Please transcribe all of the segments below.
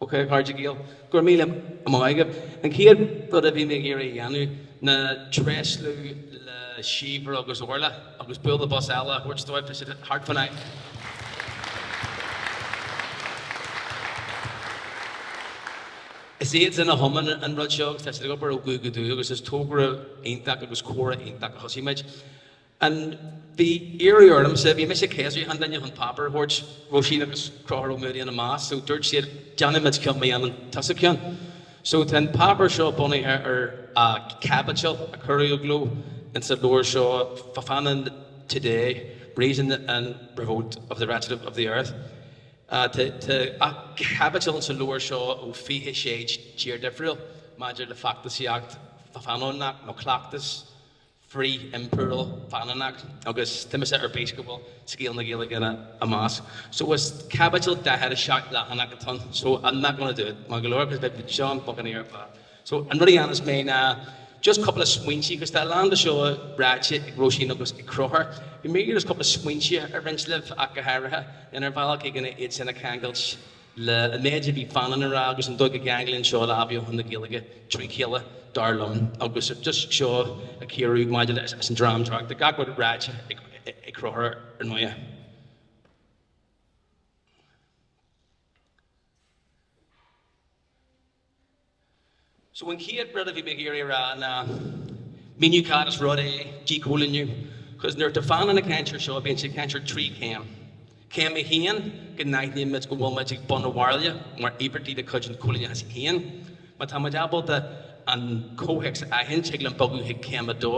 Ok, a chairde Gael, go raibh míle maith agaibh. An chéad rud a bhí mé ag iarraidh a dhéanamh ná tréaslú le Síobhra agus Orla agus bualadh bos eile a thabhairt dóibh, tá siad thart fán áit. Is iad sin a thiomáin an rud seo agus tá siad ag obair ó dhubh go dubh agus is togra iontach agus comhrá iontach a thosaigh muid. An Bhí iarraidh ormsa, bhí mise céasaithe an duine chun páipéar a thabhairt, Róisín agus Conchúr Ó Muadaigh ina measc, so dúirt siad déanfaimid ceann má dhéanann tusa ceann. So tá an páipéar seo bunaithe ar chaibidil a cuireadh i gcló insa leabhar seo, Fanann Today, Reason and Revolt of the Wretched of the Earth. Tá caibidil insa leabhar seo ó 26 tír difriúil maidir le feachtasaíocht Fanannach nó cleachtas frith-impiriúil Fanannach agus tá mise ar bís go bhfuil scéal na Gaeilge ina measc. So is caibidil 47 leathanach atá ann so I'm not gonna do it maith go leor because beidh seo an fucking air fad. So an rud a dhéanfas mé ná just cúpla smaointe agus tá a lán de seo ráite ag Róisín agus ag Conchúr. Bhí mé ag iarraidh cúpla smaointe a roinnt libh ach go háirithe, in ar bhealach éigin iad sin a cheangailt le an méid a bhí Fanon a rá agus an dóigh go gceanglaíonn seo le athbheochan na Gaeilge trí chéile, dar liom, agus just seo a chíoradh maidir leis an Dream Dearg. Tá gach rud ráite ag Conchúr ar ndóighe. So an chéad rud a bhí mé ag iarraidh a rá ná míniú cad is rud é díchoilíniú. Cos nuair atá Fanon ag caint ar seo bíonn sé ag caint ar thrí chéim. Céim a haon, go n-aithnímid go bhfuil muid ag bun an bhairille mar íobartaigh de chuid an choilíneachais féin. Má tá muid ábalta an comhthéacs a aithint thig linn bogadh chuig céim a dó,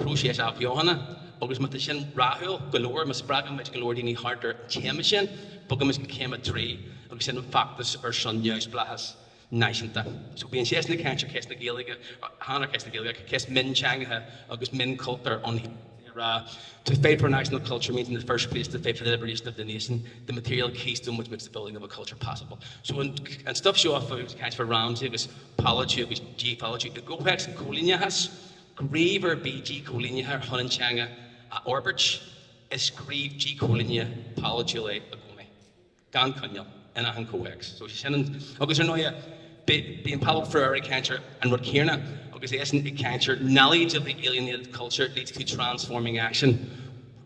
próiseas athbheochana, agus má tá sin rathúil go leor, má spreagann muid go leor daoine thart ar an téama sin, bogaimid go céim a trí agus sin an feachtas ar son neamhspleáchas. náisiúnta. So bíonn sé ag caint ar cheist na Gaeilge, chan ar cheist na Gaeilge, ach ceist mionteangacha agus mionchultúr ann ag rá To fight for national culture means in the first place to fight for the liberation of the nation, the material keystone which makes the building of a culture possible. So an an stuff seo a bhí caint fá Ramsay agus polaitiú agus geopholaitiú i gcomhthéacs an choilíneachais, gníomh ar bith díchoilínithe ar shon an teanga a fhorbairt, is gníomh díchoilínithe polaitiúil é i gcónaí. gan coinníoll, in achan chomhthéacs. So sé sin an, agus ar ndóighe, bíonn Paulo Freire ag caint ar an rud céanna agus eisean ag caint ar knowledge of the alienated culture leads to transforming action,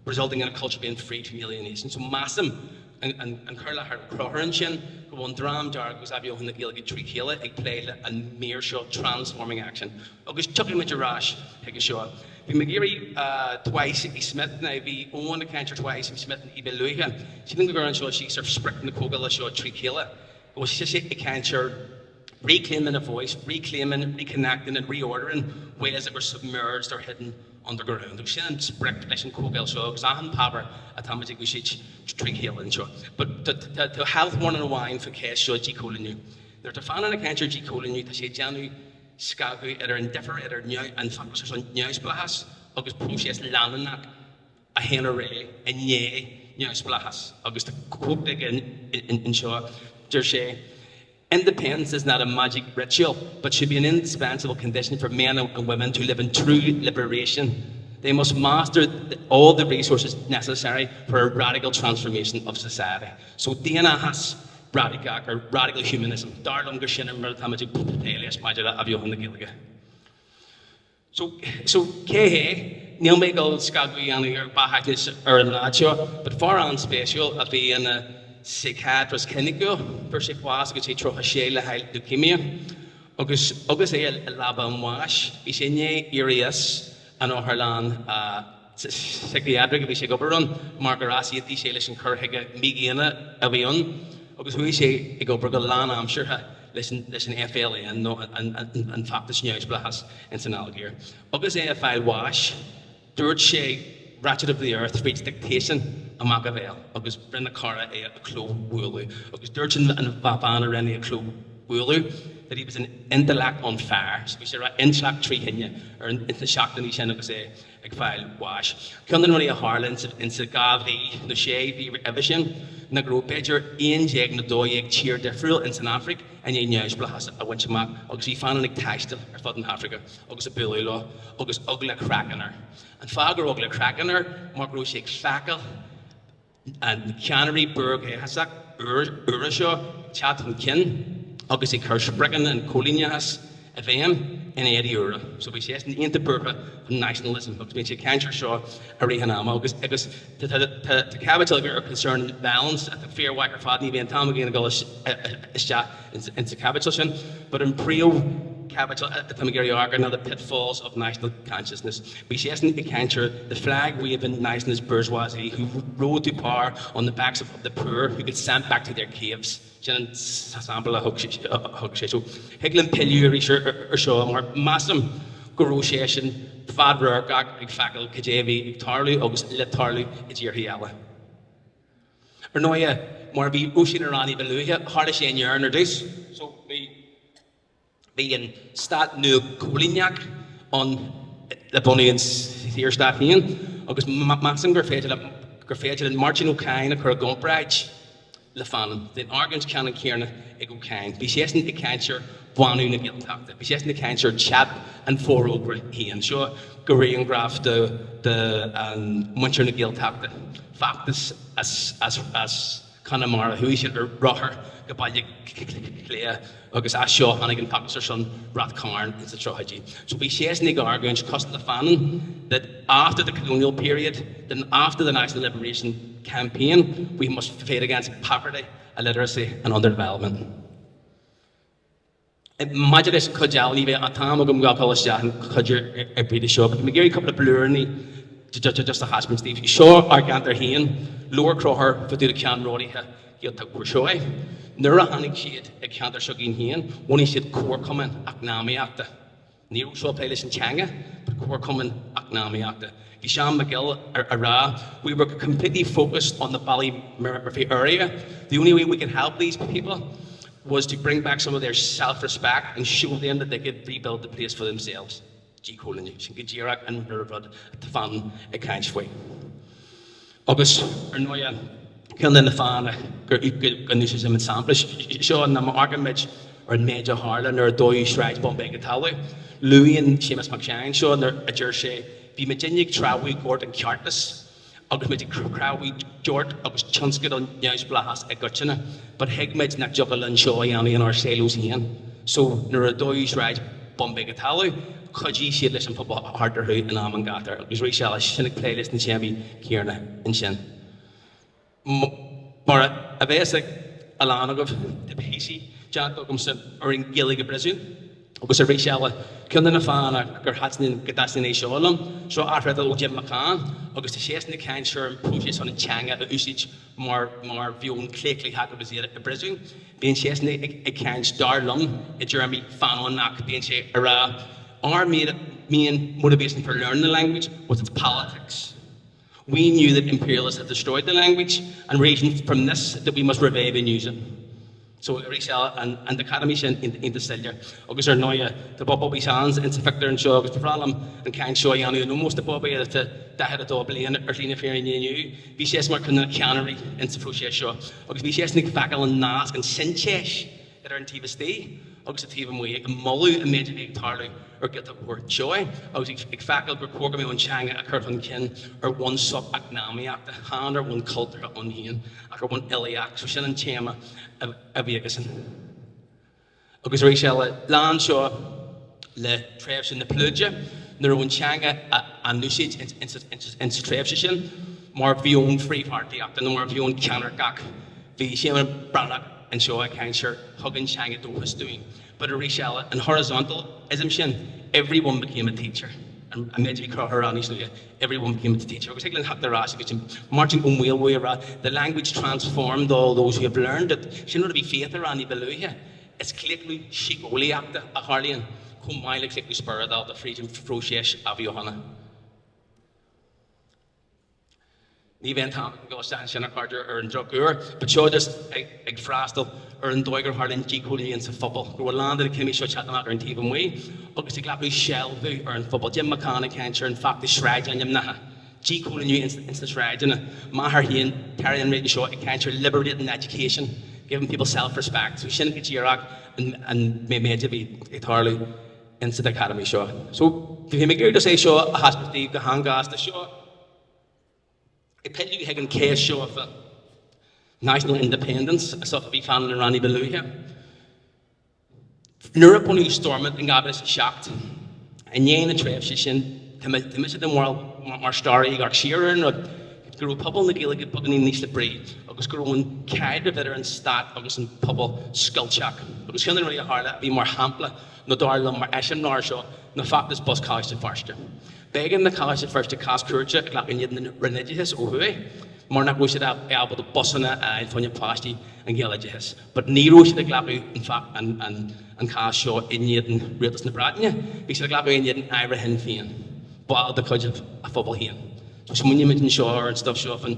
resulting in a culture being freed from alienation. So measaim an an cur i láthair ó Chonchúr ansin go bhfuil an Dream Dearg agus Athbheochan na Gaeilge trí chéile ag plé le an mír seo transforming action. Agus tiocfaidh muid ar ais chuige seo. Bhí mé ag iarraidh Twice E. Smith, now bhí Eoin ag caint ar Twice E. Smith ní ba luaithe. Sílim go gcuireann seo síos ar sprioc na comhdhála seo trí chéile, go bhfuil sise ag caint ar reclaiming a voice, reclaiming, reconnecting and reordering ways that were submerged or hidden underground. Agus sin an sprioc leis an chomhdháil seo agus achan páipéar atá muid ag úsáid trí chéile anseo. But tá health warning amháin faoin cheist seo díchoilíniú. Nuair atá Fanon ag caint ar díchoilíniú tá sé ag déanamh scagadh idir an difear idir an feachtas ar son neamhspleáchais agus próiseas leanúnach a théann ar aghaidh i ndiaidh neamhspleáchais agus tá quote aige anseo, deir sé, Independence is not a magic ritual but should be an indispensable condition for men and women to live in true liberation. They must master all the resources necessary for a radical transformation of society. So daonlathas radacach or radical humanism. Dar liom gur sin an rud atáimid ag plé leis maidir le athbheochan na Gaeilge. So, so cé hé? Níl mé ag dul scagadh a dhéanamh ar beathaisnéis ar an leaid seo, but fear an-spéisiúil a bhí ina síciatracht cliniciúil. Fuair sé bás agus é 36 le haghaidh leukemia. Agus agus é i leaba an bháis, bhí sé i ndiaidh éirí as an otharlann síciatrach a bhí sé ag obair ann mar gur easaontaigh sé leis an chur chuige mídhaonna a bhí ann agus chuaigh sé ag obair go lánaimseartha leis an FLN nó an Feachtas Neamhspleáchais ins an Ailgéir. Agus é ag fáil bháis, dúirt sé Wretched of the Earth fríd dictation amach a bhéal agus rinne cara é a chlóbhualadh agus dúirt an bhean a rinne é a chlóbhualadh that he was an intellect on fire. So bhí sé ag rá intleacht trí thine ar ins na seachtainí sin agus é ag fáil bháis. Ceann de na rudaí a tharla insa 2 mhí nó 6 mhí roimhe sin ná go raibh b'fhéidir 11 nó 12 tír difriúil ins an Afraic i ndiaidh neamhspleáchas a bhaint amach agus bhí Fanon ag taisteal ar fud na hAfraice agus ag bualadh leo agus eagla craicinn air. An fáth go raibh eagla craicinn air mar go raibh sé ag feiceáil na ceannairí buarghéitheasach úra seo ag teacht chun cinn. agus ag cur spriocanna an choilíneachais i bhfeidhm in éadaí úra. So bhí seisean iontach buartha faoin nationalism agus bíonn sé ag caint ar seo i rith an ama agus agus tá tá caibidil aige ar concern and balance atá fíormhaith ar fad, ní bheidh an t-am againn a dhul isteach in sa chaibidil sin but an príomh chaibidil atá mé ag iarraidh amharc air ná the pitfalls of national consciousness. Bhí seisean ag caint ar the flag waving nationalist bourgeoisie who rode to power on the backs of the poor who get sent back to their caves. Sin an sampla a thug sé. So, thig linn pilleadh arís ar seo mar measaim go raibh seisean fadradharcach ag feiceáil cad é a bhí ag tarlú agus le tarlú i dtíortha eile. Ar ndóighe, mar a bhí Róisín ag rá ní ba luaithe, tharla sé in Éirinn ar dtús. So, bhí. Bhí an stát nua coilíneach ann le bunú an Saorstát féin agus measaim gur féidir gur féidir linn Máirtín Ó Cadhain a chur i gcomparáid le Fanon. Bhí an argóint ceannann céanna ag Ó Cadhain. Bhí seisean ag caint ar bhánú na Gaeltachta. Bhí seisean ag caint ar teip an Forógra féin. Seo grianghraf de de muintir na Gaeltachta, feachtas as as as Conamara. Chuaigh siad ar rothar go Baile Átha Cliath agus as seo tháinig an feachtas ar son Rath Cairn ins na tríochaidí. So bhí seisean ag argóint, cosúil le Fanon, that after the colonial period, then after the national liberation campaign, we must fight against poverty, illiteracy and underdevelopment. Maidir leis an chuid eile, ní bheidh an t-am agam gabháil isteach in cuid ar bith de seo, but tá mé ag iarraidh cúpla blúiríní just a thaispeáint daoibh. Seo ár gceantar féin, Lower Crochair fá dtaobh de ceannródaithe Ghaeltacht Mhór Seoighe. Nuair a tháinig siad ag ceantar s'againn féin, bhunaigh siad comharchumann eacnamaíochta. Ní raibh seo ag plé leis an teanga, but comharchumann eacnamaíochta. Bhí Seán McGill ag rá, We were completely focused on the Ballymurphy area. The only way we could help these people was to bring back some of their self-respect and show them that they could rebuild the place for themselves. Díchoilíniú. Sin go díreach an rud atá Fanon ag caint faoi. Agus, ar ndóighe, ceann de na fáthanna go n-úsáidim an sampla seo ná má amharcaimid ar an méid a tharla nuair a dódh Sráid Bombay go talamh, luann Séamus Mac Seáin seo nuair a deir sé, Bhí muidinne ag treabhadh Ghort an Cheartais agus muid ag treabhadh Gort agus tionscadal neamhspleáchas i gcoitinne, but thuig muid nach dtiocfadh linn seo a dhéanamh inár silos féin. So, nuair a dódh Sráid Bombay go talamh, chuidigh siad leis an phobal thart orthu in am an ghátair agus arís eile, sin ag plé leis na téamaí céanna ansin. Mar a bheas ag a lán agaibh, tá píosaí déanta agamsa ar an Ghaeilge i bpríosún agus arís eile, ceann de na fáthanna gur thaitin go dtaitníonn é seo liom, seo athfhriotal ó Jim McCann agus tá seisean ag caint ar an próiseas chun an teanga a úsáid mar mar mheon claochlaitheach agus iad i bpríosún. Bíonn seisean ag caint, dar liom, i dtéarmaí Fanonach, bíonn sé ag rá, Our main motivation for learning the language was its politics. We knew that imperialists had destroyed the language and reasoned from this that we must revive and use it. So arís eile, an dichotomy sin iontach soiléir. Agus ar ndóighe, tá Bobby Sands insa phictiúr anseo agus ba bhreá liom an chaint seo a dhéanamh in ómós do Bobby atá 42 bliain ar shlí na fírinne inniu. Bhí seisean mar ceann de na ceannairí insa phróiseas seo agus bhí seisean ag feiceáil an nasc, an sintéis idir an taobh istigh agus an taobh amuigh, ag moladh an méid a bhí ag tarlú ar Ghaeltacht Mhór Seoighe agus ag feiceáil gur chóir go mbeadh an teanga á cur chun cinn ar bhonn socheacnamaíochta, chan ar bhonn cultúrtha ann féin ach ar bhonn uilíoch. So sin an téama a bhí aigesan. Agus arís eile, lean seo le tréimhse na pluide, nuair a raibh an teanga á n-úsáid insa tréimhse sin mar mheon frithbheartaíochta nó mar mheon ceannairceach. Bhí Séamus Breathnach anseo ag caint ar thug an teanga dóchas dúinn. But arís eile, an horizontalism sin, everyone became a teacher. An méid a bhí Conchúr a rá níos luaithe, everyone became a teacher. Agus thig linn theacht ar ais agus Máirtín Ó Maolmhuaidh a rá, the language transformed all those who have learned it. Sin rud a bhí Faith a rá ní ba luaithe. Is claochlú síceolaíochta a tharlaíonn, chomh maith le claochlú spioradálta fríd an phróiseas athbheochana. Ní bheidh an t-am agam dul isteach ansin, a chairde, ar an drochuair, but seo just ag freastal ar an dóigh gur tharla an díchoilíniú insa phobal, go raibh a lán de na cimí seo ag teacht amach ar an taobh amuigh agus ag glacadh sealbhú ar an phobal. Jim McCann ag caint ar an feachtas sráidainmneacha, díchoilíniú ins na sráideanna. M'athair féin, Terry Enright anseo ag caint ar liberating education, giving people self-respect. So sin go díreach an méid a bhí ag tarlú insa dichotomy seo. So bhí mé ag iarraidh just é seo a thaispeáint daoibh go han-ghasta. Seo ag pilleadh chuig an chéist seo fá national independence, is a bhí Fanon ag rá ní ba luaithe. Nuair a bunaíodh Stormont in 2007, i ndiaidh na tréimhse sin, tá mise den bharúil mar staraí ag amharc siar ar an rud, go raibh pobal na Gaeilge beagáinín in ísle brí agus go raibh an caidreamh idir an stát agus an pobal scoilteach. Agus ceann de na rudaí a tharla a bhí mar shampla, nó dar liom mar eiseamláir seo, ná feachtas Bus Choláiste Feirste. B'éigean do Choláiste Feirste cás cúirte a ghlacadh in éadan an Roinn Oideachais ó thuaidh mar nach raibh siad ábalta busanna a fháil fá choinne páistí an Ghaeloideachais. But ní raibh siad ag glacadh an an cás seo in éadan Rialtas na Breataine, bhí siad ag glacadh in éadan Aire Shinn Féin, ball de chuid a phobal féin. So smaoinímid anseo ar an stuif seo fan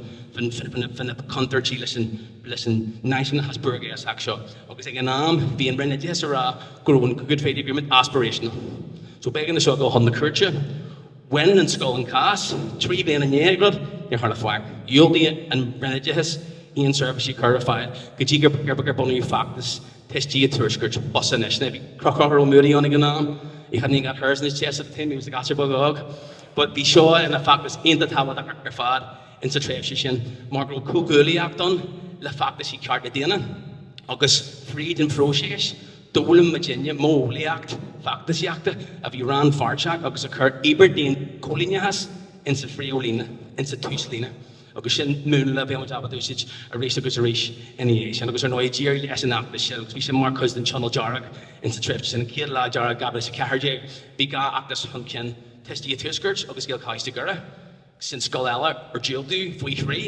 na contúirtí leis an leis an náisiúnachas búirgéasach seo. Agus ag an am bhí an Roinn Oideachais ag rá go raibh an Good Friday Agreement aspirational. So b'éigean do seo dul chun na cúirte. Bhain an scoil an cás, 3 bliana i ndiaidh an rud, níor tharla faic. Dhiúltaigh an Roinn Oideachais aon seirbhísí a chur ar fáil go dtí gur bunaíodh feachtas Tuistí an Tuaiscirt, Bus Anois. Now bhí Conchúr Ó Muadaigh ann ag an am, he hadn't even got hairs in his chest at the time, he was a gasúr beag óg. But bhí seo ina feachtas iontach tábhachtach ar fad insa tréimhse sin mar go raibh comhghuaillíocht ann le feachtaisí cearta daonna agus fríd an phróiseas D'fhoghlaim muidinne modheolaíocht feachtasaíochta a bhí rannpháirteach agus a chuir íobairt an choilíneachais insa phríomhlíne, insa túslíne. Agus sin múnla a bhí muid ábalta úsáid arís agus arís ina dhiaidh sin. Agus ar ndóigh, d'éirigh leis an fheachtas sin agus bhí sin mar chuid den Tionól Dearg insa tréimhse sin. An chéad Lá Dearg 2014, bhí 2 fheachtas chun cinn, Tuistí an Tuaiscirt agus Gaelcholáiste Dhoire. Sin scoil eile ar diúltaíodh faoi thrí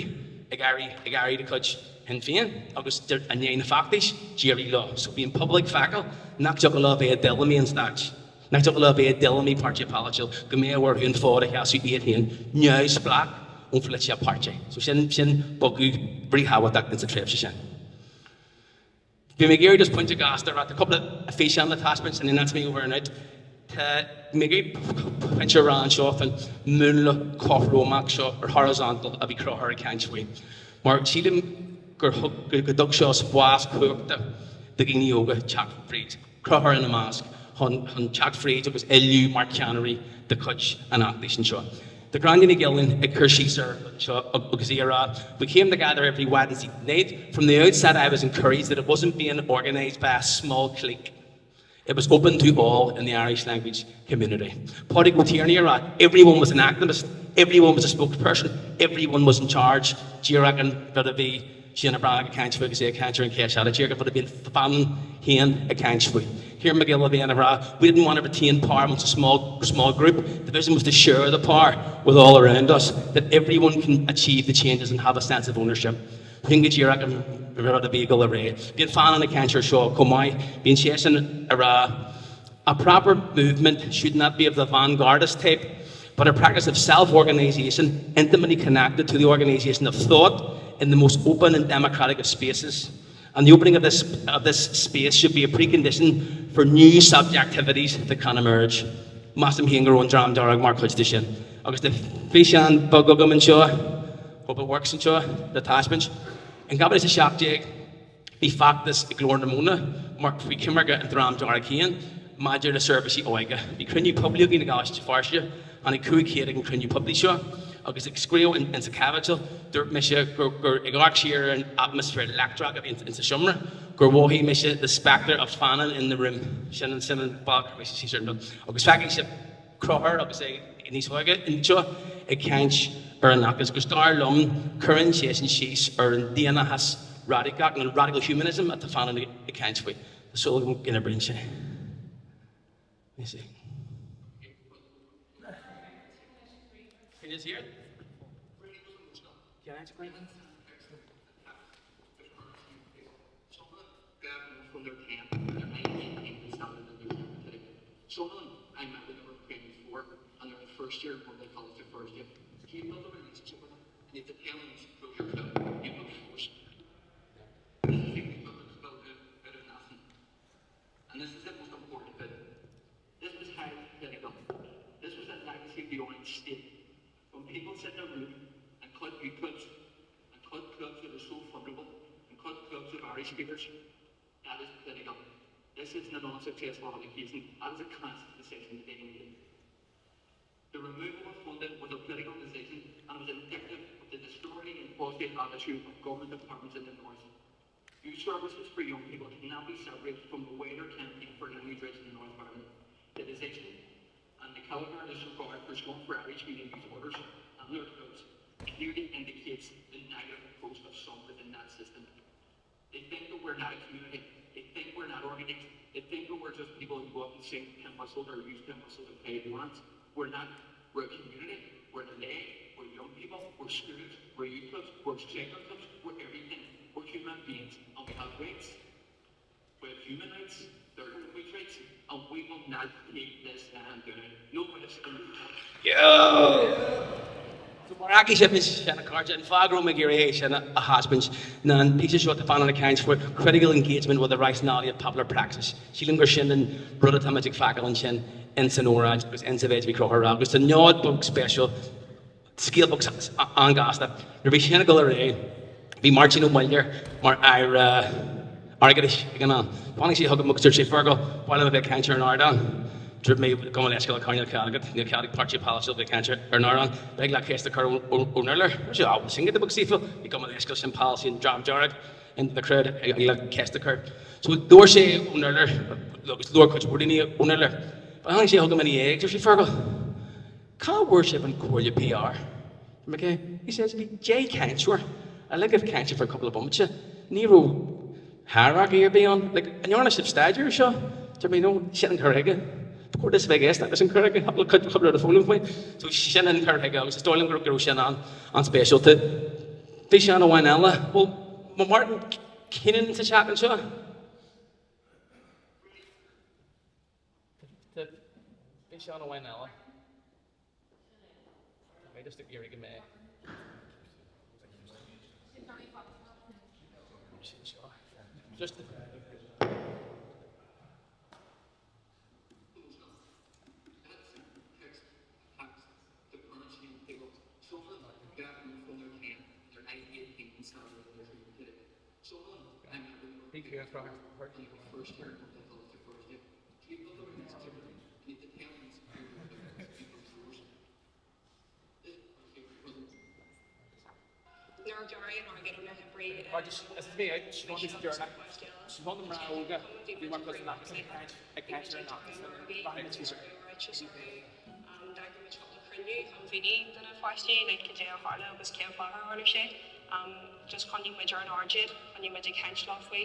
ag airí ag airí de chuid Shinn Féin agus i ndiaidh na feachtais, d'éirigh leo. So bhí an pobal ag feiceáil nach dtiocfadh leo a bheith i dtuilleamaí an stáit, nach dtiocfadh leo a bheith i dtuilleamaí páirtí polaitiúil, go mbeadh orthu an fód a sheasamh iad féin neamhspleách ón pholaitíocht páirtí. So sin sin bogadh ríthábhachtach insa tréimhse sin. Bhí mé ag iarraidh just pointe gasta a rá, tá cúpla físeán le taispeáint and then that's me over and out. Tá mé ag iarraidh pointe a rá anseo faoin múnla cothromach seo ar horizontal a bhí Conchúr ag caint faoi. Mar sílim gur thug, go dtug seo spás cumhachta do dhaoine óga teacht fríd. Conchúr ina measc, chun teacht fríd agus oileadh mar cheannairí de chuid an fheachtais anseo. Tá Gráinne Ní Giolláin ag cur síos ar anseo agus í ag rá, We came together every Wednesday night. From the outset I was encouraged that it wasn't being organised by a small clique. It was open to all in the Irish language community. Pádraig Ó Tiarnaigh ag rá, Everyone was an activist, everyone was a spokesperson, everyone was in charge. Díreach an rud a bhí Séanna Breathnach ag caint faoi agus é ag caint ar an cheist eile, díreach an rud a bhíonn Fanon féin ag caint faoi. Ciarán Mac Giolla Bhéin ag rá, We didn't want to retain power amongst a small, small group. The vision was to share the power with all around us, that everyone can achieve the changes and have a sense of ownership. Sin go díreach an rud a bhí ag dul ar aghaidh. Bíonn Fanon ag caint ar seo chomh maith. Bíonn seisean ag rá, A proper movement should not be of the vanguardist type, but a practice of self-organisation intimately connected to the organisation of thought in the most open and democratic of spaces. And the opening of this, of this space should be a precondition for new subjectivities that can emerge. Measaim féin go raibh an Dream Dearg mar chuid de sin. Agus tá físeán beag agam anseo, hope it works anseo, le taispeáint. In 2017, Bhí feachtas ag Glór na Móna mar faoi choimirce an Dream Dearg féin maidir le seirbhísí óige. Bhí cruinniú poiblí againn i gColáiste Feirste, tháinig 500 ag an chruinniú poiblí seo agus ag scríobh insa chaibidil dúirt mise gur gur ag amharc siar ar an atmaisféar leictreach a bhí insa seomra gur mhothaigh mise the spectre of Fanon in the room. Sin an sin an bealach a raibh mise síos ar an rud. Agus feicfidh sibh Conchúr agus é níos óige anseo ag caint ar an fheachtas agus dar liom cuireann seisean síos ar an daonnachas radacach nó an radical humanism atá Fanon ag caint faoi. Tá súil agam go n-oibríonn sé. Let me see. Can you hear it? Can I explain it? Some of them I met when they were in primary four and they're in first year in Monday College of Thursday. You build a relationship with them and if the parents grow your club, you build force. This is the equivalent of building out of nothing. And this is the most important bit. This was highly political. This was a legacy of the Orange State. When people sit in a room and cut youth clubs, and cut clubs that are so vulnerable, and cut clubs of Irish speakers, that is political. This isn't an unsuccessful application. That is a conscious decision that they made. The removal of funding was a political decision and was indicative of the destroying and positive attitude of government departments in the north. Youth services for young people cannot be separated from the wider campaign for language strong for Irish communities orders and their clubs clearly indicates the negative approach of some within that system. They think that we're not a community. They think we're not organised. They think that we're just people who go up and sing tin whistles or use tin whistles and play warrants. We're not. We're a community. We're the lay. We're young people. We're students. We're youth clubs. We're sector clubs. We're everything. We're human beings and we have rights. We have human rights. They're language rights. And we will not take this land down. No risk. Yo! So mar a fheicfidh sibh a chairde, an fáth go raibh mé ag iarraidh é sin a thaispeáint ná an píosa seo atá Fionán ag caint faoi critical engagement with the rationality of popular praxis. Sílim gur sin an rud atá muid ag feiceáil ansin ins an óráid agus ins an mhéid a bhí Conchúr a rá agus tá nod beag spéisiúil, scéal beag an-ghasta. Nuair a bhí sin ag dul ar aghaidh, bhí Máirtín Ó Muilleoir mar Aire Airgeadais ag an am. Tháinig sé chugam agus dúirt sé, Fergal, ba mhaith liom a bheith ag caint ar an ardán. Dúirt mé, Gabh mo leithscéal, a Chonchúir, níl cead agat, níl cead ag páirtí polaitiúil bheith ag caint ar an ardán. Thig leat ceist a chur ón urlár. Dúirt sé, Á, bhuel, sin giota beag saoithiúil. Gabh mo leithscéal, sin polasaí an Dream Dearg in the crowd, thig leat ceist a chur. So labhair sé ón urlár agus labhair cuid mhór daoine ón urlár. But tháinig sé chugam ina dhiaidh, dúirt sé, Fergal, Cá bhfuair sibh an comhairle PR? McKay, He says, bhí 10 cainteoir uilig ag caint ar feadh cúpla bomaite. Ní raibh hierarchy ar bith ann. Like, an ndearna sibh staidéar ar seo? Dúirt mé, no, sin an cur chuige. Ba chóir duit a bheith ag éisteacht leis an cur chuige, cúpla rud a foghlaim faoi. So sin an cur chuige agus is dóigh liom go raibh sin an-spéisiúil. Físeán amháin eile, bhuel, Martin Keenan sa teach anseo. Físeán amháin eile. Tá mé just ag iarraidh go mbeidh. Sin seo. Just Just choinnigh muid ar an aird iad, choinnigh muid ag caint leo faoi.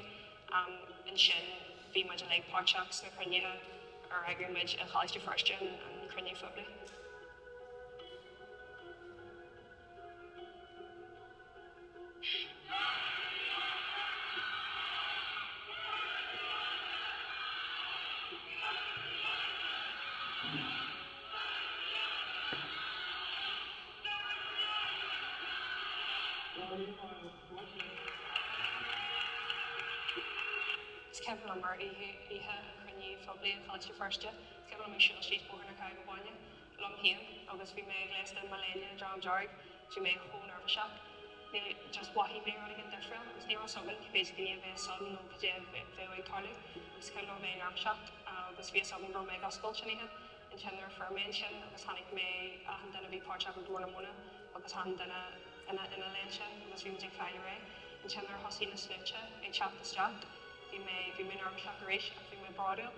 Ansin bhí muid uilig páirteach sna cruinnithe ar eagraigh muid i Choláiste Feirste, an cruinniú phoiblí. Is cuimhin liom ar oíche an chruinnithe phoiblí i Choláiste Feirste, is cuimhin liom ag siúl síos Bóthar na Creige Báine liom féin agus bhí mé gléasta i mo léine Dream Dearg agus bhí mé chomh neirbhíseach. Ní, just mhothaigh mé rud éigin difriúil agus ní raibh a fhios agam cibé daoine a bheas ann nó cad é a bheadh ag tarlú agus is cuimhin liom a bheith neirbhíseach agus bhí a fhios agam go raibh mé ag oscailt an oíche. Ansin nuair a fuair mé ansin agus chonaic mé achan duine a bhí páirteach i gComhar na Móna agus achan duine ina ina léinte agus bhí muid ag fáil réidh. Ansin nuair a thosaigh na sluaite ag teacht isteach bhí mé bhí mé neirbhíseach arís ach bhí mé bródúil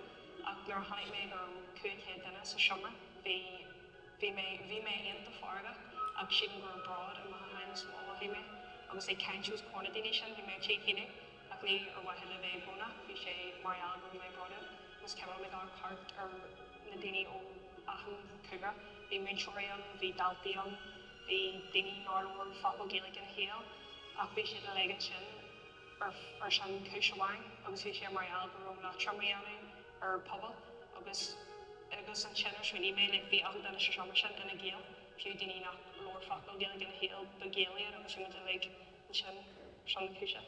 ach nuair a chonaic mé go raibh 500 duine sa seomra bhí bhí mé bhí mé iontach feargach ach sílim go raibh bród an mothúchán is mó a mhothaigh mé agus ag caint os comhair na daoine sin bhí mé ar tí caoineadh ach ní ar mhaithe le bheith brónach bhí sé mar gheall go raibh mé bródúil agus cuimhin liom ag amharc thart ar na daoine ó achan chúlra bhí múinteoirí ann bhí daltaí ann Bhí daoine nár labhair focal Gaeilge ina shaol ach bhí siad uilig ansin ar ar son cúis amháin agus bhí sé mar gheall go raibh leatrom á dhéanamh ar pobal agus agus ansin ar smaoinigh mé like bhí achan duine sa seomra sin ina Gael, fiú daoine nach labhair focal Gaeilge ina shaol ba Gaeil iad agus bhí muid uilig ansin ar son na cúise.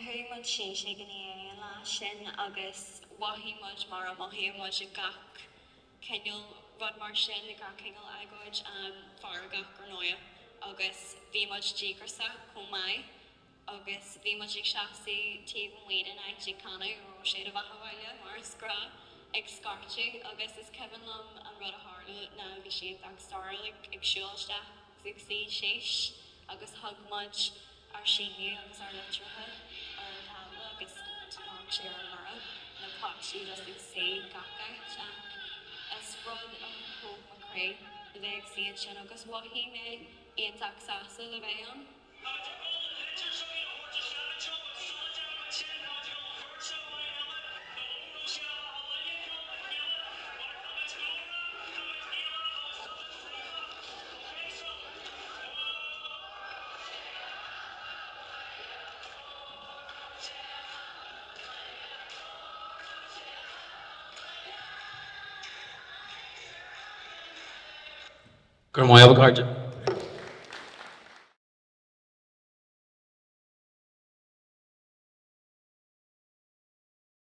Chuaigh muid síos ag an EA an lá sin agus mhothaigh muid mar a mhothaíonn muid ag gach cineál rud mar sin, ag gach cineál agóid, feargach ar ndóigh agus bhí muid díograiseach chomh maith agus bhí muid ag seasamh taobh amuigh den áit ag canadh An raibh sé do bheatha abhaile mar is gnách ag scairteadh agus is cuimhin liom an rud a tharla ná bhí siad ag stairiúil ag siúl isteach agus ag suí síos agus thug muid ár síniú agus ár litreacha ar an tábla agus d'amharc sé ar an mborradh, na páistí just ag suí gach áit ach. Is rud a thóg mo chroí le bheith ag suí ansin agus mhothaigh mé iontach sásta le bheith ann. Táimid ag dul an litir seo a thabhairt isteach anseo agus sula déanaimid sin, táimid ag dul an bheirt seo amháin eile nó óró sé a lá a cheol le chéile mar táimid glórach, táimid Gaelach agus táimid bródach. Ok so. Go raibh maith agat, a chairde.